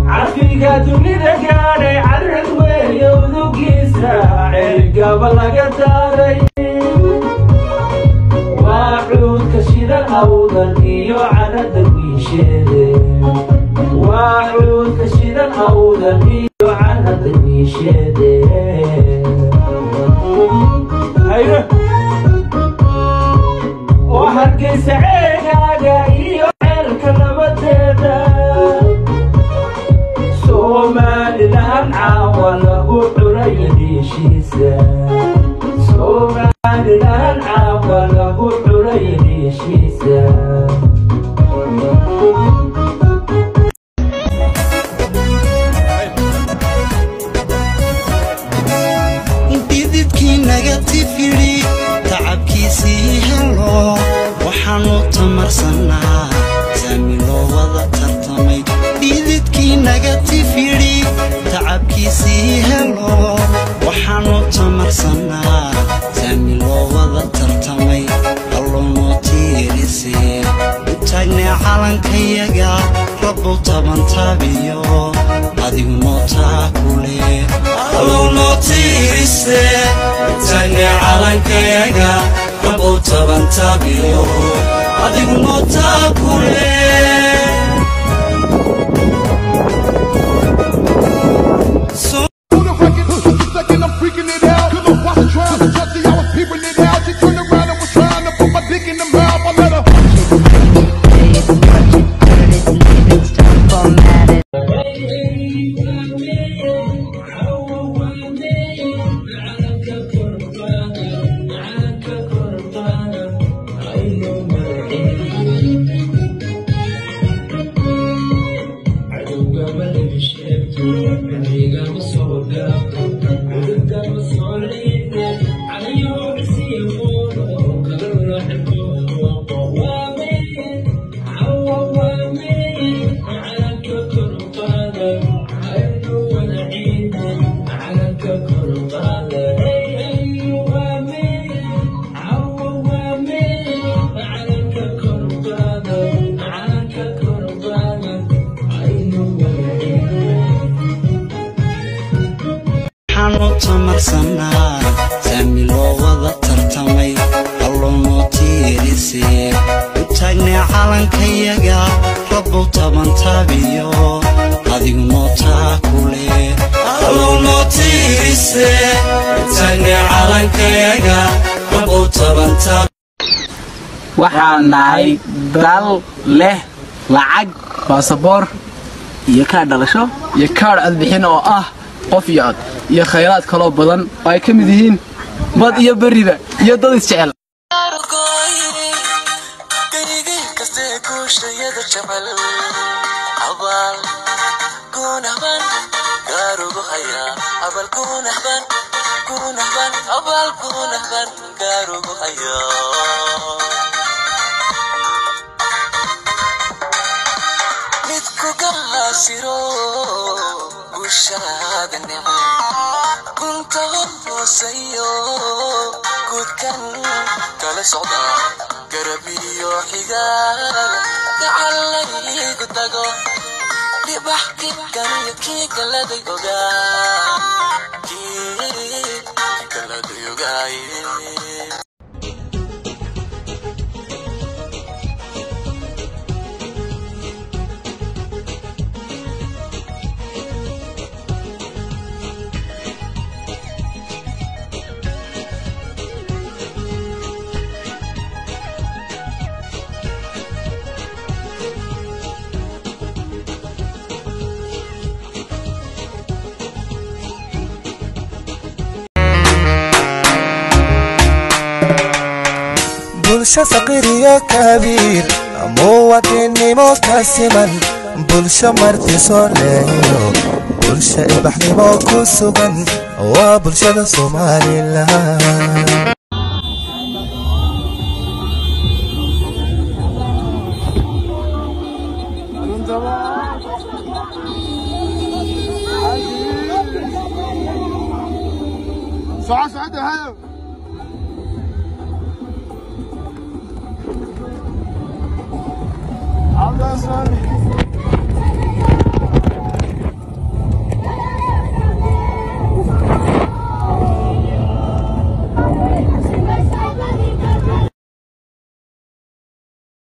Carfiga dunida gaadhay carrad weeye udugiisa, ceelgaba laga daaray waa cuudka shidan Awdal iyo carada wiisheede, waa cuudka shidan Awdal iyo carada wiisheede. Haye oo Hargeysa ceegaaga iyo ceelka nabadeeda, Somalilan caawa lagu curayo dhiishiisa, Somalilan caawa lagu curayo dhiishiisa. Dhididkii naga tifidhi tacabkiisii helo, waxaanu tamarsannaa saami loo wada tartamay. Dhididkii naga tifidhi tacabkiisii helo, waxaanu tamarsannaa saami loo wada tartamay. Allonoo tiirisee u taagnee calankayaga, rabbow tabantaabiyo adigu noo taakule. Allow noo tiirise taagne calankayaga, rabbow tabantaabiyo adigu noo taakule. On the record, took a second, I'm freaking it out. Cause I wasn't trying to touch it, I was peeping it out. She turned around and was trying to put my dick in the mouth. I let her. Touch it, turn it, leave it, stop, format it. Waxaanu tamarsannaa saami loo wada tartamay. Allonoo tiirisee u taagnee calankayaga, rabbow tabantaabiyo adigu noo taakule. Allow noo tiirise u taagnee calankayaga, rabbow tabantaab. Waxaan nahay dal leh lacag, baasaboor iyo kaadh dhalasho iyo kaadh codbixin oo ah qof iyo cod, iyo khayraad kaloo badan oo ay ka mid yihiin bad iyo berriba iyo dad isjecel. Bulsho saqiir iyo kabiir, muwaadinnimo ka siman, bulsho marti soo leeyo, bulsho ilbaxnimo ku sugan waa bulshada Somalilan. Soco socda hayo. I'm sorry.